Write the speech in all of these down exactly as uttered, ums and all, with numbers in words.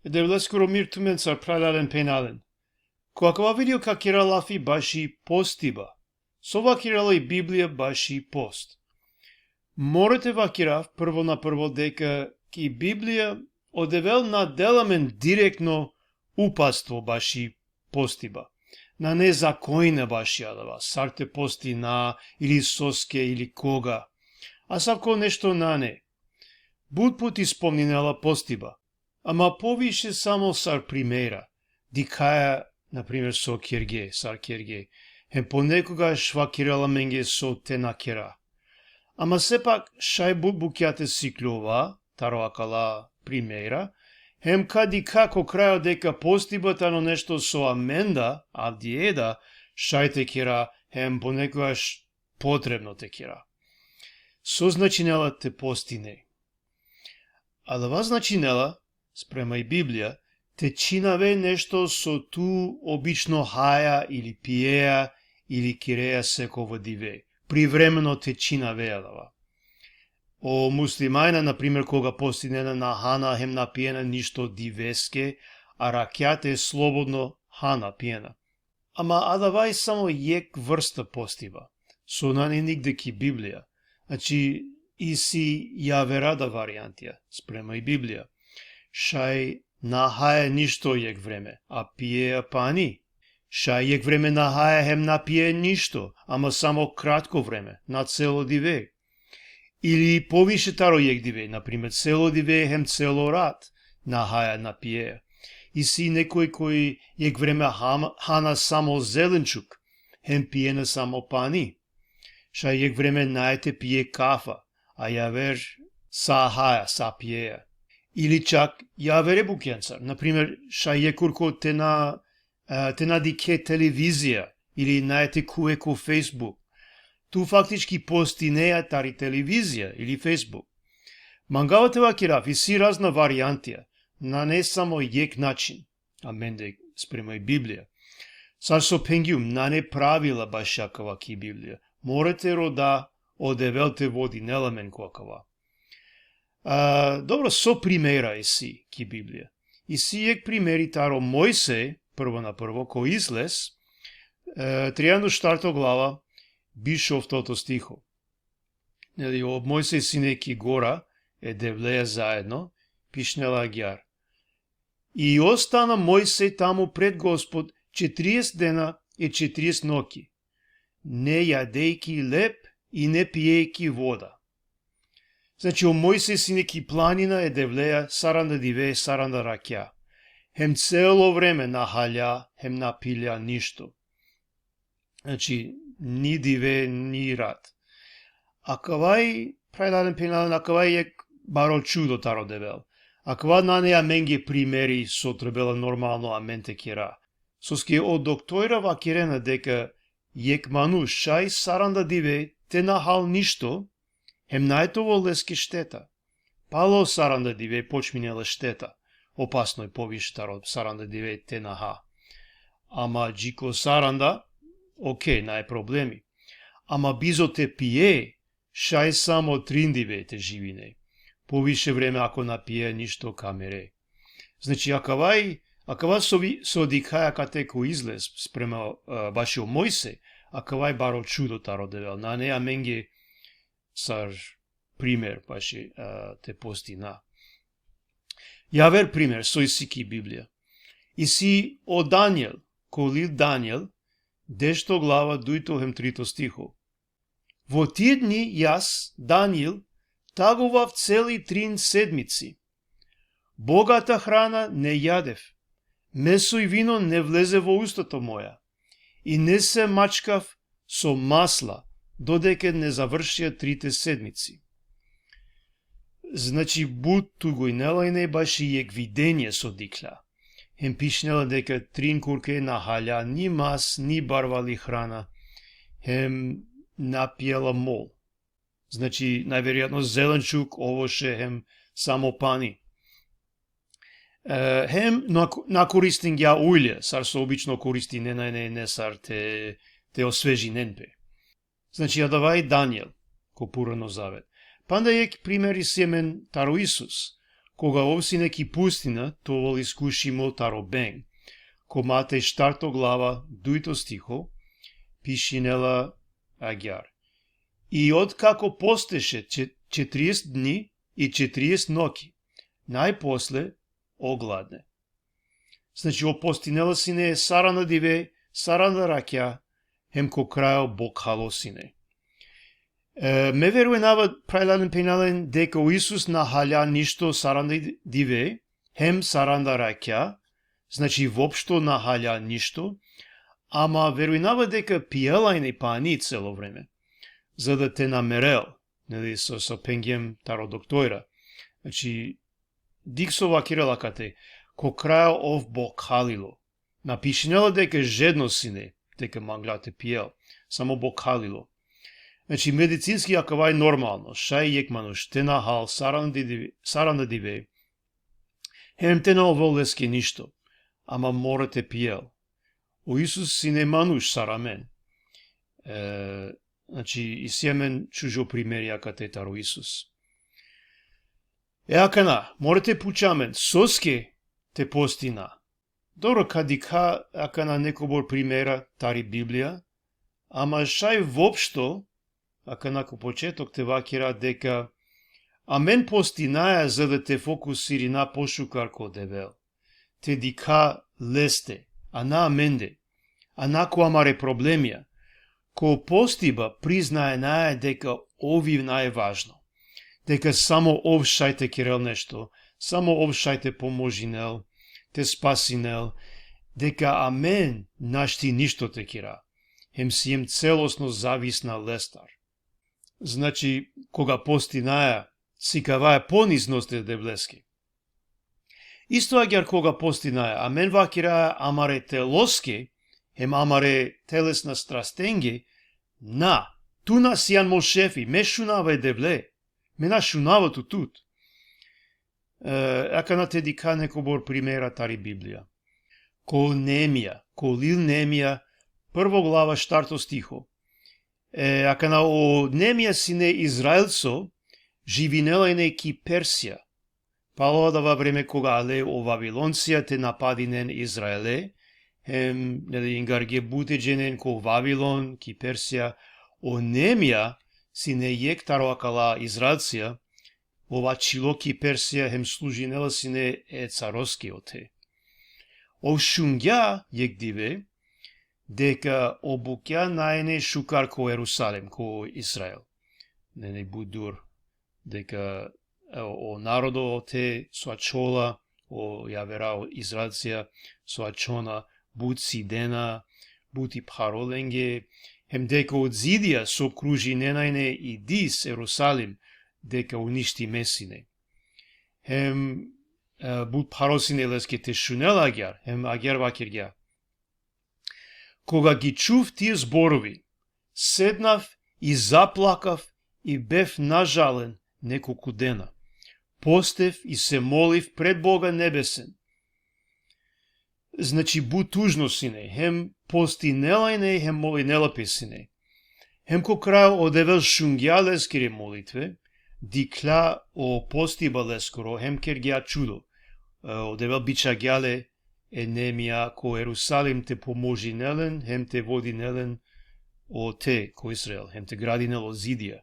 Devleskoro mir tumencar, phralalen, phenjalen. Ko akava video ka kera lafi baši postiba. So vakirela i Biblija baši post? Mora te vakirav prvo na prvo deka ki Biblija o Devel na dela amen direktno upastvo baši postiba. Nane zakoni baši adava, sar te postina ili soske ili koga. Asavko nešto nane. But puti spomninela postiba, ama poviše samo sar primera. Dikhaja, na primer, so kerge, sar kerge. Hem ponekogaš vakirela amenge so te na kera. Ama sepak šaj but bukja te sikljova taro akala primera, hem ka dikha ko krajo deka postiba tano nešto so amen da, avdive da, šaj te kera, hem ponekogaš potrebno te kera. So značinela te postine? Adava značinela, sprema i Biblija, te čhinave nešto so tu obično haja ili pijeja ili kereja sekovo dive. Privremeno te čhinave adava. O muslimanja, na primer, koga postinena, na hana hem na pijena ništo diveske, a rakjate slobodno hana, pijena. Ama adava i samo jekh vrsta postiba, so nane nigde ki Biblija. Znači, isi javera da varijantija sprema i Biblija. Šaj na haja ništo jekh vreme, a pijeja pani. Šaj jekh vreme na haja hem na pijeja ništo, ama samo kratko vreme, na celo dive. Ili poviše taro jekh dive, na primer, celo dive hem celo rat na haja, na pijeja. Isi nekoj koj jekh vreme ham-, hana samo zelenčuk, hem pijena samo pani. Šaj jekh vreme nae te pije kafa, a javer sa haja, sa pijeja. Ili čak javere bukjencar. Na primer, šaj jekh kurko te na, e, te na dikhe televizija ili nae te khuve ko Facebook. Tu faktički postineja tari televizija ili Facebook. Mangava te vakirav, isi razna varijantija, nane samo jekh način, amende sprema i Biblija. Sar so phengjum, nane pravila bašo akava ki Biblija. Mora te roda o Devel te vodinel amen ko akava. A, dobro, so primera isi ki Biblija? Isi jekh primeri taro Mojsej, prvo na prvo, ko Izlez, e, trianda u štarto glava, biš u oftoto stiho. Neli, o Mojsej sine ki gora e Devleja zaedno, pišinela agjaar. I ostana Mojsej tamu pred Gospod četrideset dena i četrideset noki, ne jadejki lep i ne pijejki voda. Znači, o Mojsej sine ki planina e Devleja saranda dive, saranda rakja. Hem celo vreme na halja, hem na pilja ništo. Znači, ni dive, ni rat. Akava i, phralalen, phenjalen, akava i jekh baro čudo taro Devel. Akava nane amenge primeri so trebela normalno amen te kera. Soske o doktorja vakerena deka jekh manuš šaj saranda dive te na hal ništo, hem nae te ovel leske šteta. Palo saranda dive počminela šteta. Opasno i poviše taro saranda dive te na ha. Ama dži ko saranda, okej, nae problemi. Ama bizo te pije, šaj samo trin dive te živine. Poviše vreme ako na pije ništo ka mere. Znači, akava i, akava so vi-, so dikhaja kate ko Izlez sprema, e, bašo Mojsej, akava i baro čudo taro Devel. Nane amenge sar primer baši, e, te postina. Javer primer so isi ki Biblija. Isi o Daniel, ko lil Daniel, dešto glava, dujto hem trito stiho. Vo tije dni jas, Daniel, tagovav celi trin sedmici. Bogata hrana ne jadev, meso i vino ne vleze vo ustato moja, i ne se mačkav so masla, dodeke ne završija trite sedmici. Znači, but tugujnela ine baši jekh videnie so dikhlja. Hem pišinela deka trin kurke na halja ni mas, ni barvali hrana, hem na pijela mol. Znači, najverojatno zelenčuk, ovoše, hem samo pani. E, hem na, na koristingja ulje, sar so obično koristinena ine, ine sar te, te osvežinen pe. Znači, adava i Daniel, ko Purano zavet. Panda jekh primer isi amen taro Isus, Koga ov sine ki pustina, te ovel iskušimo taro beng. Ko Matej štarto glava, dujto stiho, pišinela agjar: I otkako posteše če-, četrideset dni i četrideset noki, najposle ogladne. Znači, ov postinela sine saranda dive, saranda rakja, hem ko krajo bokhalo sine. E, me verujnava, phralalen phenjalen, deka o Isus na halja ništo saranda dive, hem saranda rakja, znači, voopšto na halja ništo, ama verujnava deka pijela ine pani celo vreme, za da te na merel, neli, so, so phengjem taro doktora. Znači, dikh so vakerela kate, ko krajo ov bokhalilo. Na pišinela deka žedno sine, deka mangla te pijel, samo bokhalilo. Znači, medicinski akava i normalno, šaj jekh manuš te na hal saranda dive, saranda dive, hem te na ovel leske ništo, ama mora te pijel. O Isus sine manuš sar amen. E, znači, isi amen čužo primerija kate taro Isus. E akana, mora te puča amen, soske te postina? Dobro, ka dikha akana nekobor primera tari Biblija, ama šaj voopšto, akana ko početok te vakera deka amen postinaja za da te fokusirina pošukar ko Devel. Te dikha leste, a na amende, a na ko amare problemija. Ko postiba priznajnaja deka ov i najvažno, deka samo ov šaj te kerel nešto, samo ov šaj te pomožinel, te spasinel, deka amen našti ništo te kera, hem siem celosno zavisna lestar. Znači, koga postinaja, sikavaja poniznost e Devleske. Isto agjar koga postinaja, amen vakeraja amare teloske, hem amare telesna strastenge: Na, tu na sian mo šefi, me šunava e Devle, me na šunava tu tut. E, akana te dikha nekobor primera tari Biblija. Ko Neemija, ko lil Neemija, prvo glava, štarto stiho. E, akana o Neemija sine Izraelco, živinela ine ki Persija. Palo adava vreme koga ale o Vaviloncija te napadinen Izraele, hem, neli, ingargje but te dženen ko Vavilon, ki Persija, o Neemija sine jekh taro akala Izraelcija, ov ačhilo ki Persija hem služinela sine e caroske ote. Ov šungja jekh dive deka o bukja na ine šukar ko Jerusalim, ko Izrael. Na ine but dur, deka, e, o narodo ote so ačhola, o javera, o Izraelcija so ačhona, but cidena, but i pharo lenge, hem deka o zidija so kružinena ine i dis Jerusalim, deka uništime sine. Hem, e, but pharo sine leske te šunel agjar, hem agjar vakergja: Koga gi čuv tije zborovi, sednav i zaplakav i bev nažalen nekolku dena. Postev i se moliv pred Boga nebesen. Znači, but tužno sine, hem postinela ine, hem molinela pe sine. Hem ko krajo o Devel šungja leskere molitve, dikhlja o postiba leskoro, hem kergja čudo. E, o Devel bičhagja le e Neemija ko Jerusalim te pomožinel len, hem te vodinel len ote ko Izrael, hem te gradinel o zidija.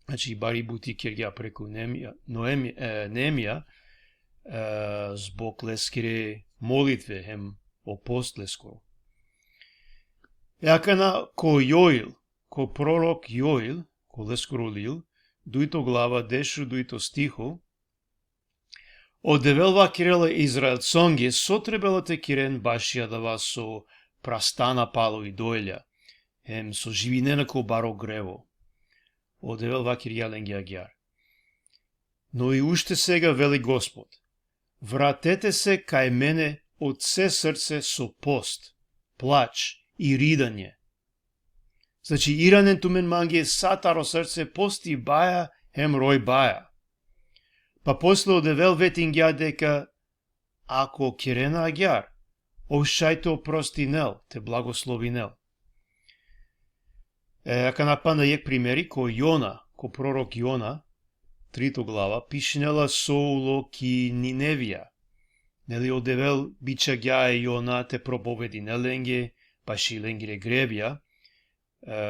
Znači, bari buti kergja preku Neemija, Noemi-, e, Neemija, e, zbog leskere molitve, hem o post leskoro. E akana ko Joil, ko prorok Joil, ko leskoro lil, dujto glava, dešudujto stiho, o Devel vakerela e Izraelconge so trebela te keren baši adava so prastana palo idolja, hem so živinena ko baro grevo. O Devel vakergja lenge agjar: Но и уште сега, вели Господ, вратете се кај мене од се срце со пост, плач и ридање. Znači, iranen tumen mange sa taro srce, postibaja hem rojbaja. Pa posle o Devel vetingja deka ako kerena agjar, ov šaj te oprostinel, te blagoslovinel. E, akana pana jekh primeri, ko Jona, ko prorok Jona, trito glava, pišinela so ulo ki Ninevija. Neli, o Devel bičhagja e Jona te propovedinel lenge, baši lengere grevja, e,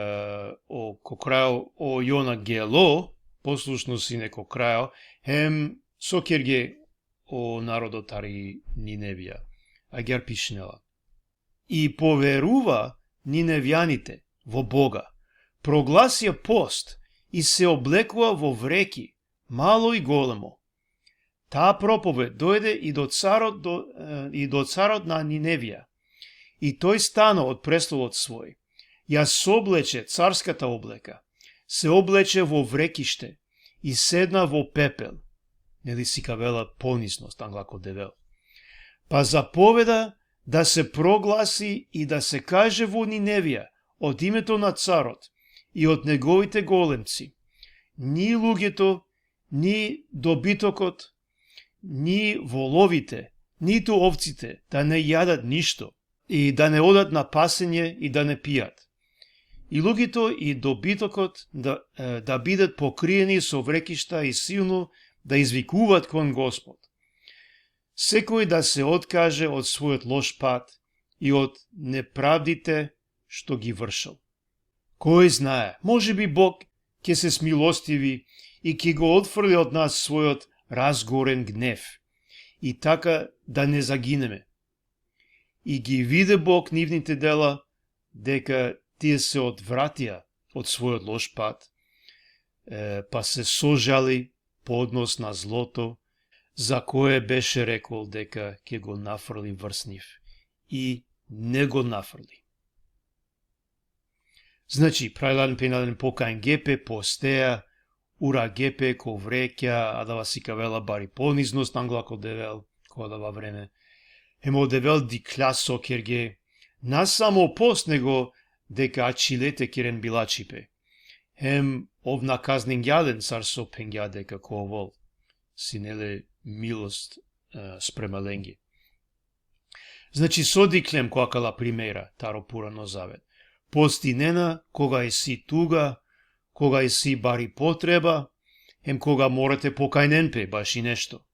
o, ko krajo, o Jona gelo, poslušno sine ko krajo, hem so kerge o narodo tari Ninevija. Agjaar pišinela: I poveruva Ninevjanite vo Boga, proglasija post i se oblekua vo vreki, malo i golemo. Ta propoved dojde i do carot, do, e, i do carot na Ninevija. I toj stano od prestolot svoj, ja sobleče carskata obleka, se obleče vo vrekište i sedna vo pepel. Neli, sikavela poniznost angla ko Devel. Pa zapoveda da se proglasi i da se kaže vo Ninevija od imeto na carot i od njegovite golemci: Ni луѓето, ни добитокот, ни воловите, ниту овците да не јадат ништо, и да не одат на пасење и да не пијат. И луѓето и добитокот да, е, да бидат покриени со врекишта и силно да извикуваат кон Господ. Секој да се откаже од својот лош пат и од неправдите што ги вршел. Кој знае, може би Бог ќе се смилостиви и ќе го отфрли од нас својот разгорен гнев, и така да не загинеме. И ги виде Бог нивните дела, дека тие се одвратија од својот лош пат, е, па се сожали по однос на злото, за кое беше рекол дека ќе го нафрли врз нив, и не го нафрли. Znači, phralalen, phenjalen, pokajnge pe, postea, urage pe ko vrekja, adava sikavela bari poniznost angla ko Devel, ko adava vreme. Hem o Devel dikhlja so kerge, na samo post, nego deka ačhile te keren bilačhipe. Hem ov na kazningja len sar so phengja deka ka ovol, sine le milost, e, sprema lenge. Znači, so dikhlem ko akala primera taro Purano Zavet? Postinena koga isi tuga, koga isi bari potreba, hem koga mora te pokajnen pe baši nešto.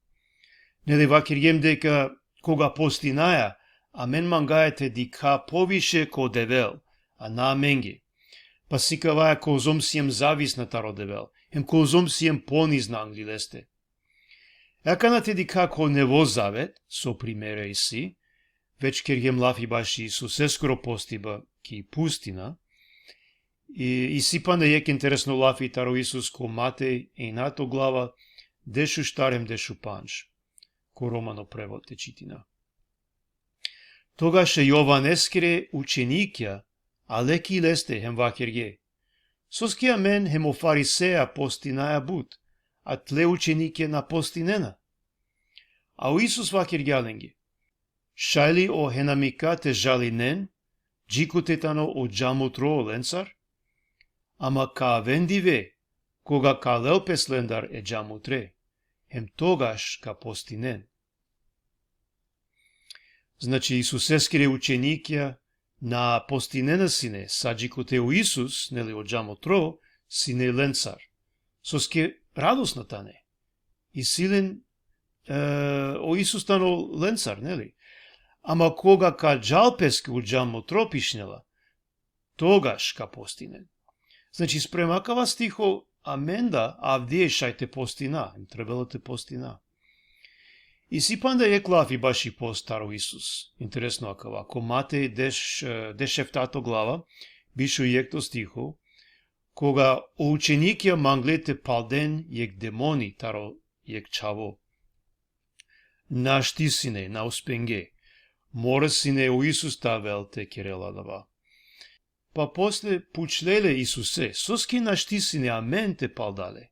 Neli, vakergjem deka koga postinaja, amen mangaja te dikha poviše ko Devel, a na amenge. Pa sikavaja kozom siem zavisna taro Devel, hem kozom siem ponizna angli leste. Akana te dikha ko Nevo Zavet, so primera isi, već kergjem lafi baši Isuseskoro postiba ki pustina, i, isi panda jekh interesno lafi taro Isus ko Matej, enjato glava, dešuštar hem dešupandž, ko romano prevod te čitina. Togaš e Jovaneskere učenikja ale ki leste hem vakerge: Soske amen hem o fariseja postinaja but, a tle učenikja na postinena? A o Isus vakergja lenge: Šaj li o henamika te žalinen, džikote tano o džamutro lencar? Ama ka aven dive, koga ka lel pes lendar e džamutre, hem togaš ka postinen. Znači, Isuseskere učenikja na postinena sine, sa džikote o Isus, neli, o džamutro, sine lencar. Soske radosna tane. Isi len, e, o Isus tano lencar, neli? Ama koga ka džal peske u džamutro, pišinela, togaš ka postinen. Znači, sprema akava stiho, amen da avdive šaj te postina, trebela te postina. Isi panda jekh lafi baši post taro Isus. Interesno akava. Ko Matej deš, e, dešeftato glava, biš u jekhto stiho, koga o učenikja mangle te palden jekh demoni taro jekh čhavo. Našti sine, na uspenge. Mora sine o Isus te avel te kerel adava. Pa posle pučle le Isuse: Soske našti sine amen te palda le?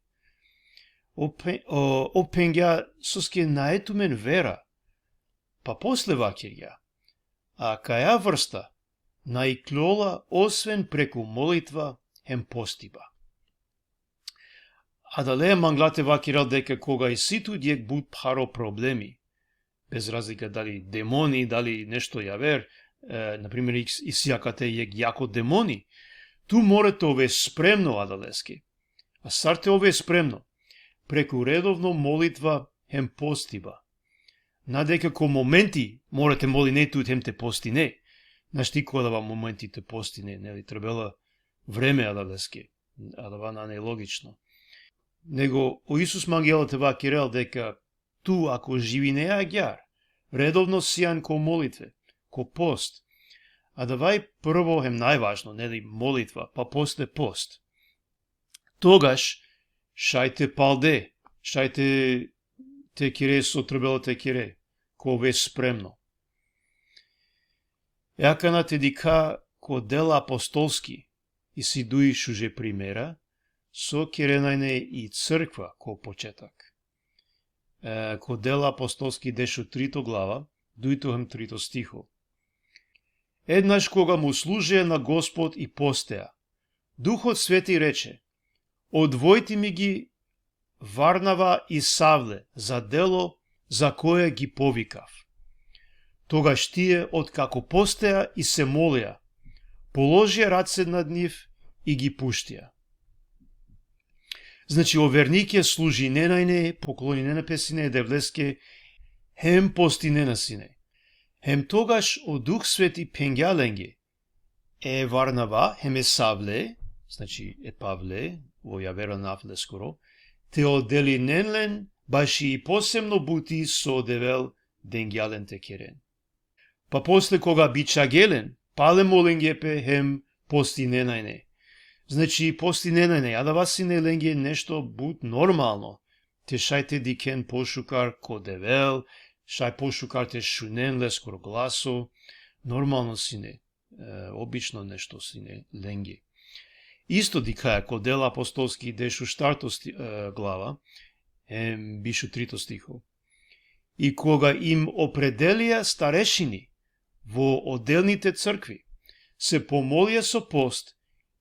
O phe-, o, o phengja: Soske nae tumen vera. Pa posle vakergja: Akaja vrsta na ikljola osven preku molitva hem postiba. Adaleja mangla te vakerel deka koga isi tut jekh but pharo problemi, bez razlika dali demoni, dali nešto javer, e, na primer, is-, isi akate jekh jako demoni, tu mora te ove spremno adaleske. A sar te ove spremno? preku redovno molitva hem postiba. Na deka ko momenti mora te moline tut hem te postine. Našti ko adava momenti te postine, neli, trebela vreme adaleske. Adava nane logično. Nego o Isus mangela te vakerel deka tu ako živine agjaar, redovno sian ko molitve, ko post. Adava i prvo hem najvažno, neli, molitva, pa posle post. Togaš šaj te palde, šaj te, te kere so trebela te kere, ka ove spremno. E akana te dikha ko Dela Apostolski, isi duj šuže primera, so kerena ine i crkva ko početak. E, ko Dela Apostolski dešutrito glava, dujto hem trito stiho. Еднаш кога му служеа на Господ и постеа, Духот Свети рече: „Одвојте ми ги Варнава и Савле за дело за кое ги повикав.“ Тогаш тие, откако постеа и се молеа, положија раце над нив и ги пуштија. Znači, o vernike služinena ine, poklonjena pe sine e Devleske, hem postinena sine. Hem togaš o Duh Sveti phengja lenge, e Varnava hem e Savle, znači e Pavle, vo javero nav leskoro, te odelinen len baši i posebno buti so o Devel dengja len te keren. Pa posle koga bičhagje len, pale molingje pe hem postinena ine. Znači, postinena ine, adava sine lenge nešto but normalno. Te šaj te dikhen pošukar ko Devel, šaj pošukar te šunen leskoro glaso, normalno sine, e, obično nešto sine lenge. Isto dikhaja ko Dela Apostolski dešuštarto sti-, e, glava, em, bišutrito stiho. И кога им определија старешини во отделните цркви, се помолија со пост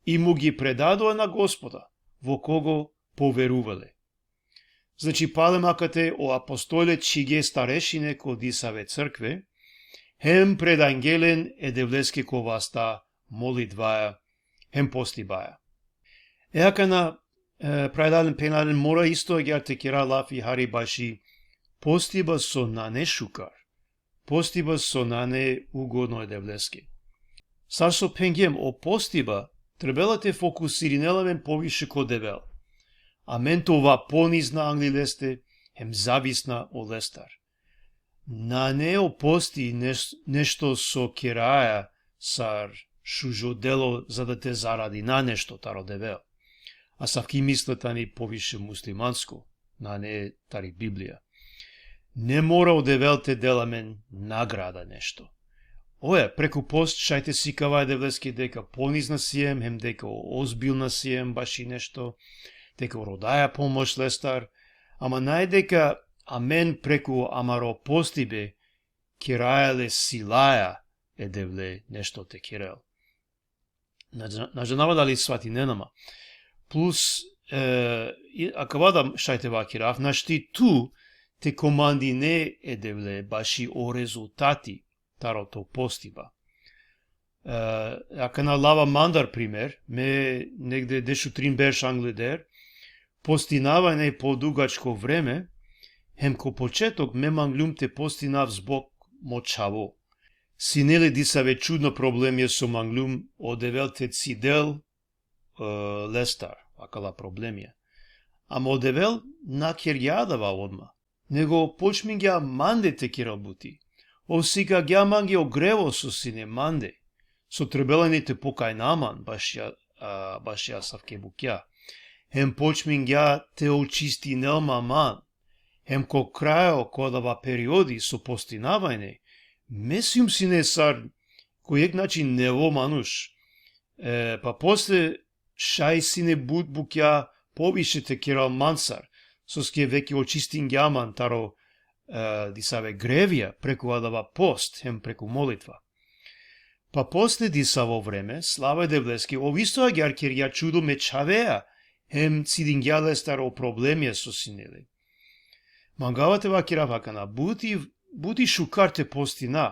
и му ги предадоа на Господа, во кого поверувале. Znači, palem akate o apostole čhigje starešine ko disave crkve, hem predangje len e Devleske ko vasta molitvaja, hem postibaja. E akana, e, phralalen, phenjalen, mora isto agjaar te kera lafi hari baši postiba so nane šukar, postiba so nane ugodno e Devleske. Sar so phengjem, o postiba trebela te fokusirinel amen poviše ko Devel. Amen te ova ponizna angli leste, hem zavisna olestar. Nane o posti neš-, nešto so keraja sar šužo delo za da te zaradina nešto taro Devel. Asavki misla tani poviše muslimansko, nane tari Biblija. Ne mora o Devel te del amen nagrada nešto. Oja, preku post šaj te sikava e Devleske deka ponizna siem, hem deka ozbilna siem baši nešto, deka rodaja pomoš lestar, ama naj deka amen preku amaro postibe keraja le silaja e Devle nešto te kerel. Na dža-, na džanava dali svatinena ma. Plus, e, i-, akava da šaj te vakerav, našti tu te komandine e Devle baši o rezultati taro to postiba. E, akana lava mandar primer, me negde dešutrin berš angleder, postinava ine podugačko vreme, hem ko početok me manglum te postinav zbog mo čhavo. Sine le disave čudno problemija so manglum o Devel te cidel, e, lestar, akala problemija. Ama o Devel na kergja adava odma, nego počmingja mande te kerel buti. Ov sikagja mange o grevo so sine mande, so trebela ine te pokajna man bašja, a, bašja asavke bukja. Hem počmingja te očistinel ma man. Hem ko krajo, ko adava periodi so postinava ine, me sium sine sar ko jekh način nevo manuš. E, pa posle šaj sine but bukja poviše te kerel man sar, soske veke očistingja man taro, e, disave grevija preku adava post, hem preku molitva. Pa posle disavo vreme, slava e Devleske, ov isto agjaar kergja čudo me čhavea, hem cidingja lestar o problemija so sine le. Mangava te vakerav akana, buti, buti šukar te postina.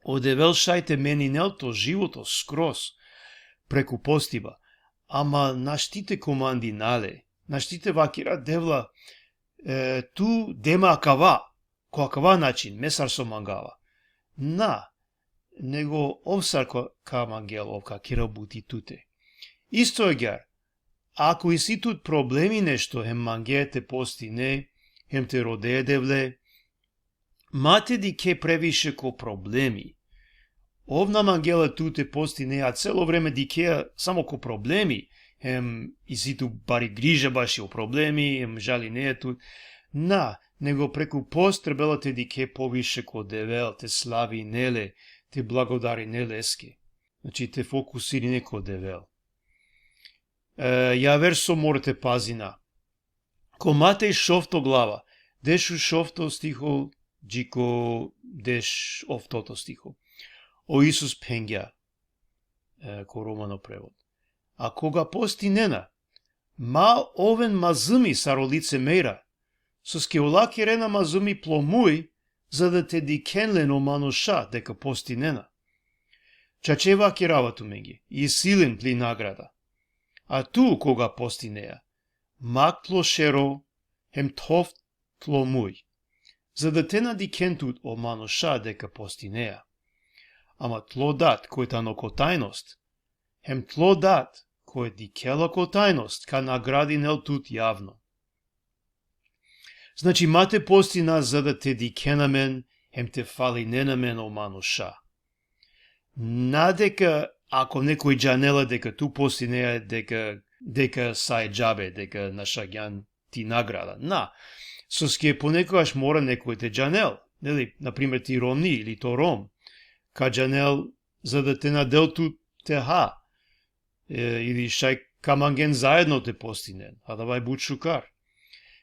O Devel šaj te meninel to životo skroz preku postiba, ama našti te komandina le, Našti te vakera Devla, e, tu de ma akava, ko akava način, me sar so mangava. Na, nego ov sar ko, ka mangel, ov ka kerel buti tute. Isto agjaar, ako isi tut problemi nešto, hem mange te postine, hem te rode e Devle, ma te dikhe previše ko problemi. Ov na mangela tu te postine, a celo vreme dikhea samo ko problemi, hem isi tu bari griža baši o problemi, hem žalinea tu. Na, nego preku post trebela te dikhe poviše ko Devel, te slavinel le, te blagodarinel le leske. Znači, te fokusirine ko Devel. E, javer so mora te pazina. Ko Matej šovto glava, dešušovto stiho, dži ko dešoftoto stiho. O Isus phengja, e, ko romano prevod. A koga postinena, ma oven mazumi sar o licemera, soske ola kerena mazumi plo muj, za da te dikhen len o manuša deka postinena. Čače vakerava tumenge, isi len pli nagrada. A tu koga postinea, mak plo šero, hem thov tlo muj, za da te na dikhen tut o manuša deka postinea. Ama tlo Dat koj tano ko tajnost, hem tlo Dat koj dikhela ko tajnost, ka nagradinel tut javno. Znači, ma te postina za da te dikhena amen, hem te falinen amen o manuša. Na deka, ako nekoj džanela deka tu postinea, deka, deka sa e džabe, deka našavgjan ti nagrada. Na. Soske ponekogaš mora nekoj te džanel. Neli, na primer, ti romni ili to rom ka džanel za da te na del tu te ha. E, ili šaj ka mangen zaedno te postinen. Adava i but šukar.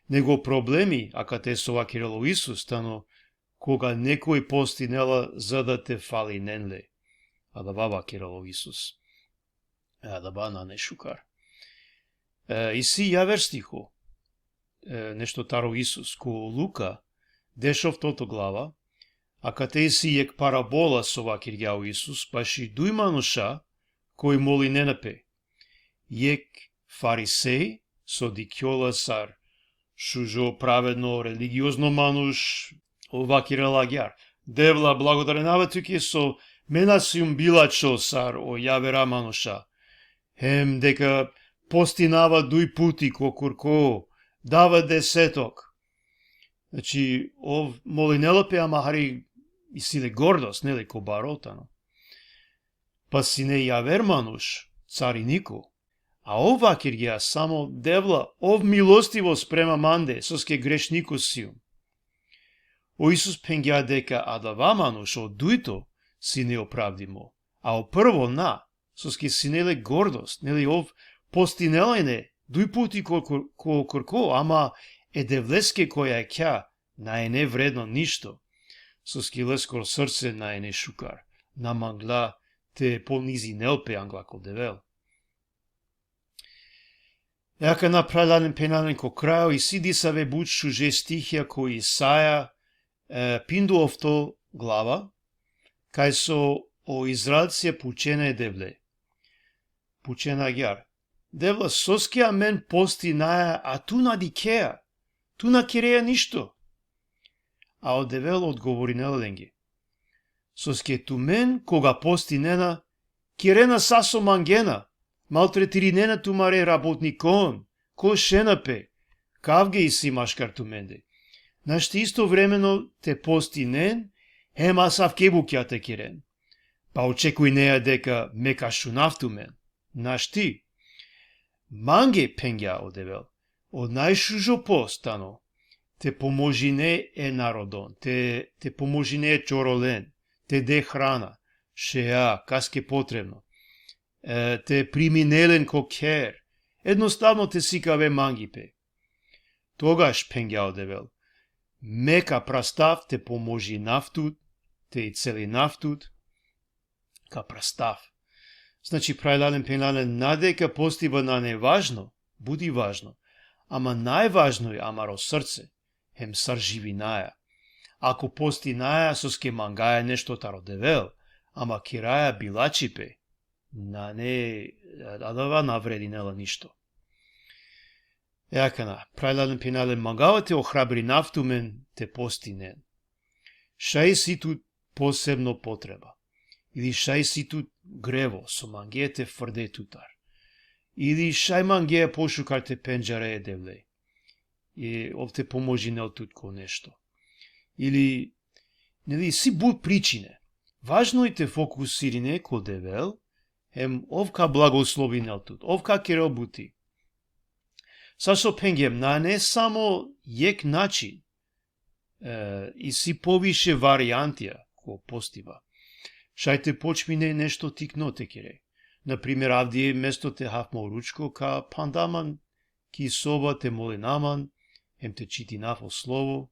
Nego problemi, akate so vakerela o Isus, tano koga nekoj postinela za da te falinen le. Adava vakerela o Isus. E, adava nane šukar. E, isi javer stiho, e, nešto taro Isus, ko Luka, dešoftoto glava, akate isi jekh parabola so vakergja o Isus, baši duj manuša koj molinena pe. Jekh farisej, so dikhjola sar šužo, pravedno, religiozno manuš, ov vakerela agjaar: Devla, blagodarinava tuke so me na sium bilačho sar o javera manuša. Hem deka postinava duj puti ko kurko, dava desetok. Znači, ov molinela pe, ama hari isi le gordost, neli, ko baro tano. Pa sine javer manuš, cariniko. A ov vakergja samo: Devla, ov milostivo sprema mande, soske grešniko sium. O Isus phengja deka adava manuš, o dujto, sine opravdimo, a o prvo na, soske sine le gordost, neli, ov postinela ine duj puti ko, ko, ko kurko, ama e Devleske koja jakhja, na ine vredno ništo, soske leskoro srce na ine šukar, na mangla te ponizinel pe angla ko Devel. E akana, phralalen, phenjalen, ko krajo, isi disave but šuže stihija ko Isaja, e, pinduofto glava, kaj so o Izraelcija pučena e Devle. Pučena agjaar: Devla, soske amen postinaja, a tu na dikhea, tu na kerea ništo? A o Devel odgovorinela lenge: Soske tumen, koga postinena, kerena sa so mangena, maltretirinena tumare rabotnikon, košena pe, kavge isi maškar tumende. Našti istovremeno te postinen, hem asavke bukja te keren. Pa očekujnea deka me ka šunav tumen. Našti. Mange, phengja o Devel, o najšužo post tano te pomožine e narodon, te, te pomožine e čorolen, te de hrana, šeja, kaske potrebno, e, te primine len ko kher, ednostavno te sikave mangipe. Togaš, phengja o Devel, me ka prastav te pomožinav tut, te icelinav tut, ka prastav. Znači, phralalen, phenjalen, na deka postiba nane važno, but i važno, ama najvažno i amaro srce, hem sar živinaja. Ako postinaja, soske mangaja nešto taro Devel, ama keraja bilačipe, nane, adava na vredinela ništo. E akana, phralalen, phenjalen, mangava te ohrabrinav tumen te postinen. Šaj isi tut posebno potreba. Ili šaj isi tut grevo, so mangea te frde tutar. Ili šaj mangea pošukar te pendžare e Devle. I ov te pomožinel tut ko nešto. Ili, neli, isi but pričine. Važno i te fokusirine ko Devel, hem ov ka blagoslovinel tut, ov ka kerel buti. Sa so phengjem, nane samo jekh način, e, isi poviše varijantija ko postiba. Šaj te počmine nešto tikno te kere. Na primer, avdive mesto te hav mo ručko, ka phandav man ki soba te molinav man, hem te čitinav o slovo.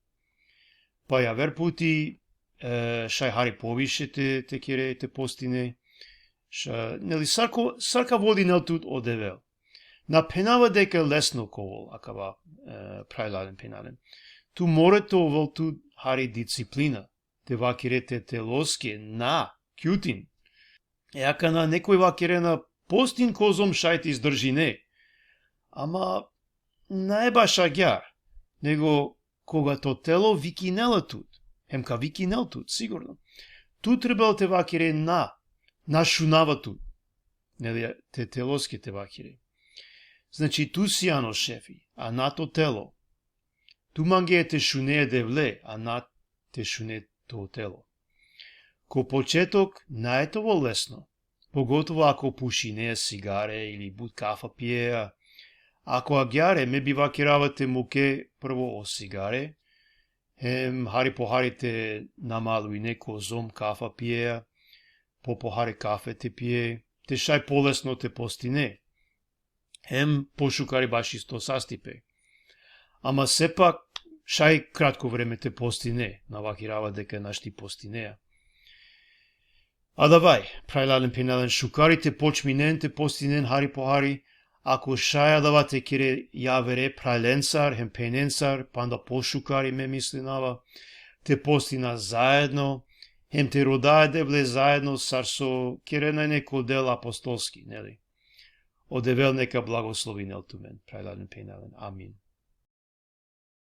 Pa javer puti, e, šaj hari poviše te, te kere, te postine. Ša, neli, sar ko, sar ka vodinel tut o Devel. Na phenava deka lesno ka ovel akava, e, phralalen, phenjalen. Tu mora te ovel tut hari disciplina, te vakere te teloske na, kjutin. E akana nekoj vakerena postin kozom šaj te izdržine. Ama nae baš agjaar, nego koga to telo vikinela tut, hem ka vikinel tut, sigurno. Tu trebela te vakere na, na šunava tut. Neli, te teloske te vakere. Znači, tu sian o šefi, a na to telo. Tu mangea te šune e Devle, a na te šune to telo. Ko početok nae te ovel lesno, pogotovo ako pušinea sigare ili but kafa piea. Ako agjaar e, me bi vakerava te muke prvo o sigare, hem hari po hari te namalujne kozom kafa piea, po po hari kafe te pie, te šaj polesno te postine. Hem pošukar i baš isto sastipe. Ama sepak šaj kratko vreme te postine, na vakerava deka našti postinea. Adavaj, phralalen, phenjalen, šukar i te počminen te postinen hari po hari, ako šaj adava te kere javere phralencar hem phenencar, panda pošukar i me mislinava, te postina zaedno, hem te roda e Devle zaedno, sar so kerena ine ko Dela apostolski, neli? O Devel neka blagoslovinel tumen, phralalen, phenjalen. Amin.